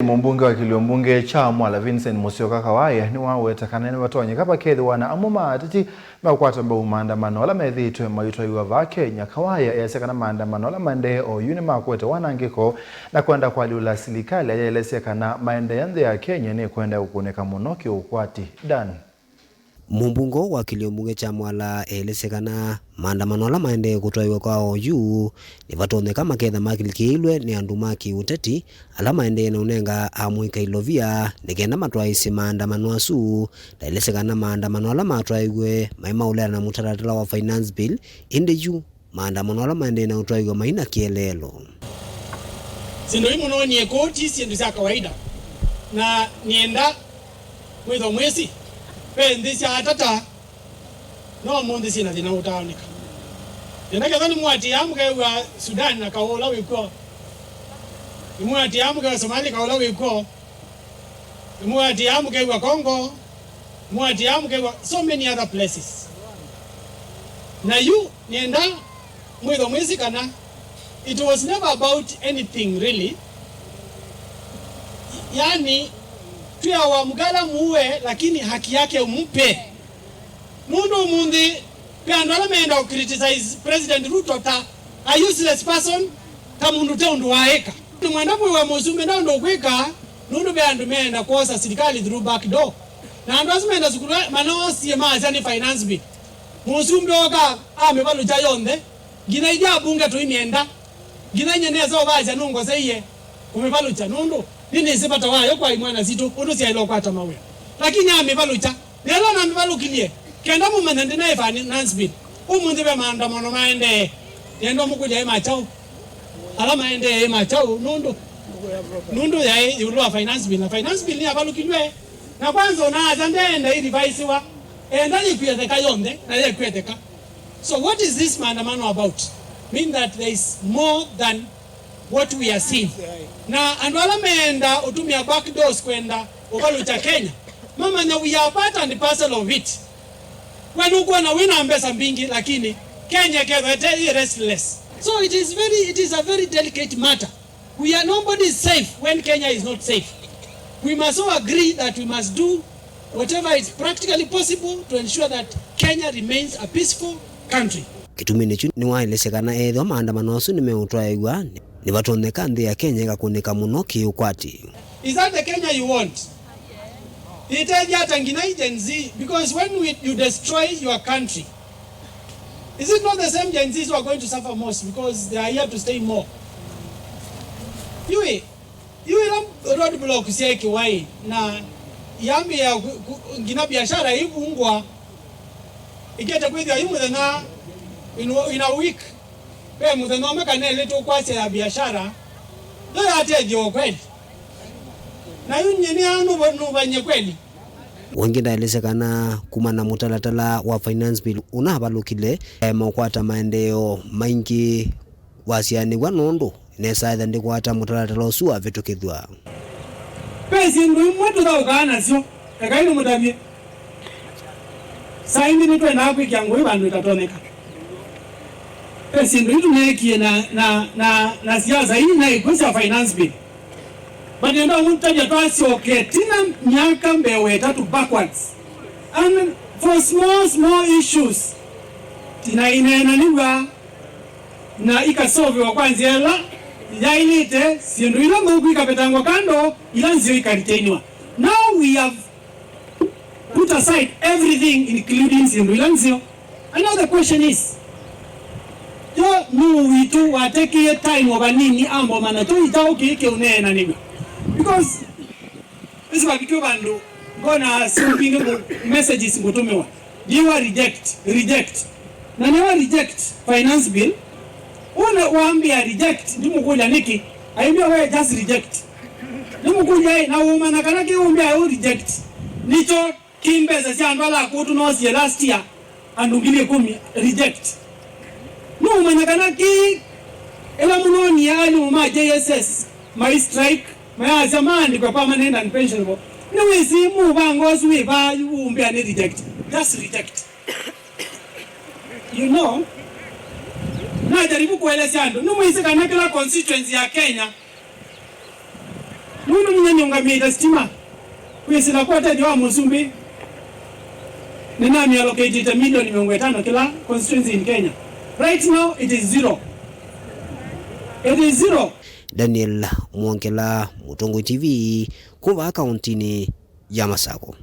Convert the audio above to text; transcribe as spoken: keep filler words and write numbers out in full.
Mũmbunge wa kĩlio mbunge kya Mwala Vincent Musyoka Kawaya nĩwaweta kana nĩvatonyeka vakethĩwa na amwe ma ateti meũkwata mbau maandamano ala methĩĩtwe maitwaiwa vaa Kenya. Kawaya easya kana maandamano ala maendee oyu nĩ ma kũete wanangĩko na kwenda kũalyũla silikalĩ, ayelesya kana maendeea nthĩ ya Kenya nĩkwenda kũkũnĩka mũno kĩũkwati. Dan. Mũmbunge wa kĩlio mbunge kya Mwala elesya kana maandamano ala maendee kũtwaiwa kwa oyu nĩvatonyeka maketha makilikĩĩlwe nĩ andũ ma kĩũteti ala maendee na ũnenga amũika ilovia nĩ kenda matwaĩĩsye maandamano asu. Ndaelesya kana maandamano ala matwaiwe maĩ maũleana na mũtalatala wa Finance Bill, ĩndĩ yu maandamano ala maendee na ũtwaiwa maina kĩeleelo. Syĩndũ ii mũnoonie kũu ti syĩndũ sya kawaida, na nĩenda mwĩthwa mwĩsĩ ve nthĩ sya atata, no ũmũnthĩ syĩna thĩna ũtaaoneka. Nĩenda kethwa nĩmũatĩĩa mũkew'a Sudan na kaũ ũla wĩ kw'o, nĩmũatĩĩa mũkew'a Somali kaũ ũla wĩ kw'o, nĩmũatĩĩa mũkew'a Congo, nĩmũatĩĩa mũkew'a so many other places. Na yu nĩenda mwĩthwa mwĩsĩ kana it was never about anything really. Yani, twĩawa mgala muue, lakini haki yake umpe. Nũndũ ũmũnthĩ ve andũ ala meenda kũ criticize President Ruto ta a useless person, ta mũndũ te ũndũ waĩka. Nĩmwenda mwĩwe mũsumbĩ nda ũndũ ũkwĩka, nũndũ ve andũ meenda kwosa silikalĩ through back door. Na andũ asu meenda sukulu manoosie maasya nĩ Finance Bill. Mũsumbĩ ooka amĩvalũkya yonthe, nginya ithyĩ abunge tũimyenda, nginya nyie nesa ũvasya nũngoseie kũmĩvalũkya, nũndũ nĩnĩsĩ vata wayo kwa imwana sitũ ũndũ syaĩle ũkwata mawĩa. Lakini amĩvalũkya, nĩla namĩvalũkilye, kenda mũmanya ndĩnaĩ Finance Bill. Ũmũnthĩ ve maandamano maendee, nĩenda ũmũkũlya ĩ ma kyaũ? Ala maendee ĩ ma kyaũ? Nũndũ, nũndũ yaĩ ĩũlũ wa Finance Bill, na Finance Bill nĩyavalũkilw'e. Na kwanza ũnaasya ndeenda ĩrivaisiwa, enda yĩkw'etheka yonthe, na yekw'etheka. So what is this maandamano about? Mean that there is more than what we are seeing. Na andũ ala meenda ũtũmĩa back doors kwenda ũvalũkya Kenya, mamanya we are part and parcel of it. We nũkwona wĩ na mbesa mbingĩ, lakini Kenya ĩkethwa ĩte yĩ restless. So it is very, it is a very delicate matter. We are, nobody is safe when Kenya is not safe. We must all agree that we must do whatever is practically possible to ensure that Kenya remains a peaceful country. Kĩtumi nĩkyo nĩwaelesya kana ethĩwa maandamano asu nĩmeũtwaĩw'a, nĩvatonyeka nthĩ ya Kenya ĩkakũnĩka mũno kĩũkwati. Is that the Kenya you want? Ĩtethya ata nginya Gen Z? Because when we, you destroy your country, is it not the same Gen Zs who are going to suffer most because they are here to stay more? Yui, yui ĩla road block syeekĩwa ĩ, na yambĩĩa ku-, ku-, nginya biashara ivungwa, ikete kwĩthĩwa yu mũthenya, in, in a week, ve mũthenya ũmwe kana ĩlĩ tũkwasya ya biashara, yo yatethya o kweli? Na yu nyie nĩa nũva-, nũvany'e kweli? Ũngĩ ndaelesya kana kumana na mũtalatala wa Finance Bill ũnavalũkile, aema ũkwata maendeeo maingĩ wasyaanĩw'a nũndũ nesa etha ndĩkwata mũtalatala ũsu wavĩtũkĩthw'a. Ve syĩndũ imwe tũthaũkaa nasyo, ekai nĩmũtavye. Saa ingĩ nĩtwendaa kwĩkĩa ngũĩ vandũ itatonyeka. Ve syĩndũ ii tũneekie na, na, na, na siasa ii na ikw'ũ sya Finance Bill. But nenda ũmũtavya twasyokea tina myaka mbee wa ĩtatũ backwards. And for small, small issues, ina ineenanĩw'a na ikasoviwa kwa nzĩa ĩla yaĩlĩte, syĩndũ ila nthũku ikavetangwa kando, ila nzeo ikaritainwa. Now we have put aside everything, including syĩndũ ila nzeo. And now the question is, yo nũũ witũ watekie time o vanini ambomana tũi kyaũ kĩĩ kĩũneenanĩw'a? Because ĩsu vavikĩwe vandũ ngona syĩndũ mbingĩ ngũ-, messages ngũtũmĩwa. Ndiwa reject, reject. Na nĩwa reject Finance Bill. Ũna wambĩa reject, ndimũkũlya nĩkĩ? Aimbĩa we just reject. Ndimũkũlya ĩ, na ũmanya kana kĩ ũmbĩa ũ reject? Nĩkyo kĩ mbesa sya andũ ala akũũ tũnoosie last year, andũ ngili ĩkũmi reject. Nũũmanya kana kĩ ĩla mũnoonie alimũ ma J S S mai strike, mayasya maandĩkwe permanent and pensionable. Nĩwĩsĩ mũvango ũsu wĩ vaa yu ũmbĩa nĩ reject. Just reject. You know, najaribu kuelesya andũ, nĩmwĩsĩ kana kĩla constituency ya Kenya Mũndũ mũnene nĩũngamĩte sitima kwĩsĩla kwa ũtethyo wa mũsumbĩ, nĩnamĩallocatĩte milioni mĩongo ĩtano kĩla constituency in Kenya. Right now it is zero. It is zero. Daniel Mwongela, Mũtongoi T V, kuma kauntinĩ ya Masako.